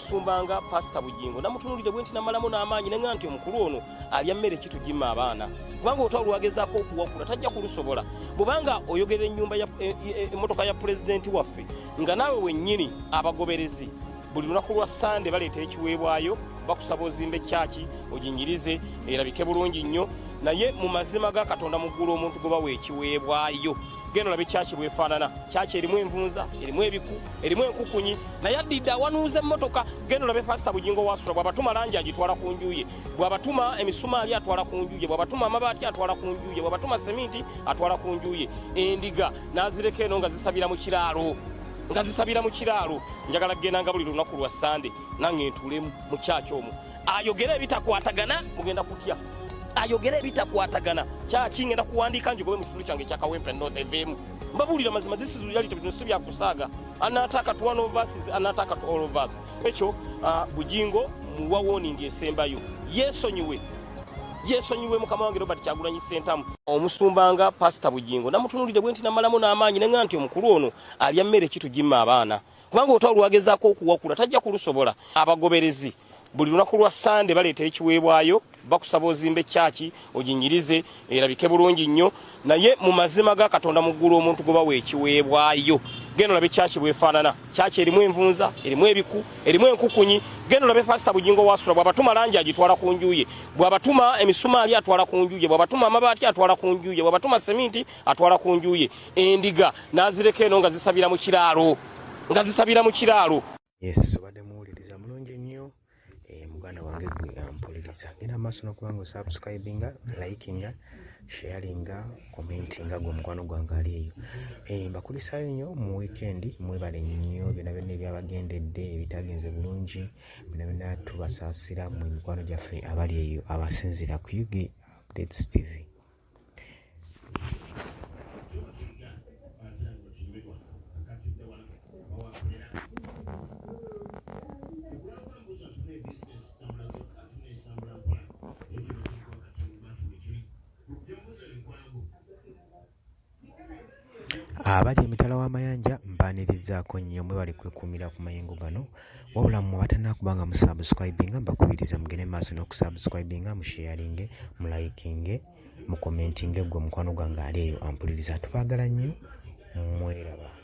Omusumba nga Pasita Bugingo namutunulidde bwe nti namalamu n'amaanyi ne nga nti omukulu ono alya mmere ki tugimma abaana, kubanga olutalo lwagezaako okuwakula tajja kulusobola, bwubanga oyogera ennyumba ya emmotoka ya pulezidenti waffe nga naawe wennyini abagoberezi buli lunaku lwa Sande baleeta ekiweebwayo, bakusaba ozimbe kyaki oginyirize erabike bulungi nnyo. Naye mu mazima ga Katonda mu ggulu omuntu gwe bawa ekiweebwayo, genda olabe kyaki bwefaanana. Kyaki erimu envunza, erimu ebiku, erimu enkukunyi, naye addidde awanuuza emmotoka. Genda olabe Pasita Bugingo wasula, bw'abatuma langi agitwala ku nju ye, bw'abatuma emisumaali atwala ku nju ye, bw'abatuma amabaati atwala ku nju ye, bw'abatuma seminti atwala ku nju ye, endiga n'azireka eno nga zisabira mu kiraalo, nga zisabira mu kiraalo. Njagala kugenda nga buli lunaku lwa Sande nange ntuulemu mu kyaki omwo ayogere ebitakwatagana, mugenda kutya. Ayogere ebitakwatagana kyaki ngenda kuwandiika njigobe mu kitundu kyange ekya Kawempe North eveemu. Mbabuulira mazima, this is reality, bino si byakusaaga. An attack to one of us is an attack to all of us. Ekyo Bugingo muwa warning esembayo, yeesonyiwe, yeesonyiwe mukama wange Robert Kyagulanyi Ssentamu. Omusumba nga Pasita Bugingo namutunulidde bwe nti namalamu n'amaanyi ne nga nti omukulu ono alya mmere ki tugimma abaana, kubanga olutalo lwagezaako okuwakula tajja kulusobola. Abagoberezi buli lunaku lwa Sande baleeta ekiweebwayo, bakusaba ozimbe kyaki oginyirize erabike bulungi nnyo. Naye mu mazima ga Katonda mu ggulu omuntu gwe bawa ekiweebwayo, genda olabe kyaki bwefaanana. Kyaki erimu envunza, erimu ebiku, erimu enkukunyi. Genda olabe Pasita Bugingo wasula, bw'abatuma langi agitwala ku nju ye, bw'abatuma emisumaali atwala ku nju ye, bw'abatuma amabaati atwala ku nju ye, bw'abatuma seminti atwala ku nju ye, endiga n'azireka eno nga zisabira mu kiraalo, nga zisabira mu kiraalo. Yes, obadde muwuliriza mulungi nnyo, muganda wange gwe ampuliriza. Genda maaso n'okuba nga osubscribinga, likinga, sharinga, commentinga, gwe omukwano gwange ali eyo. Mbakulisaayo nnyo mu weekend, mwebale nnyo byonna byonna ebyabagendedde, ebitagenze bulungi, byonna byonna tubasaasira mmwe mikwano gyaffe abali eyo abasinziira ku UG Updates TV. Abali emitala w'amayanja mbaanirizaako nnyo, mwebale kwekuumira ku mayengo gano. Wabula mmwe abatannakuba nga musubscribinga, mbakubiriza mugende mu maaso n'okusubscribinga, musharinge, mulikinge, mukomentinge, gwe mukwano gwange ali eyo ampuliriza. Tubaagala nnyo, mweraba.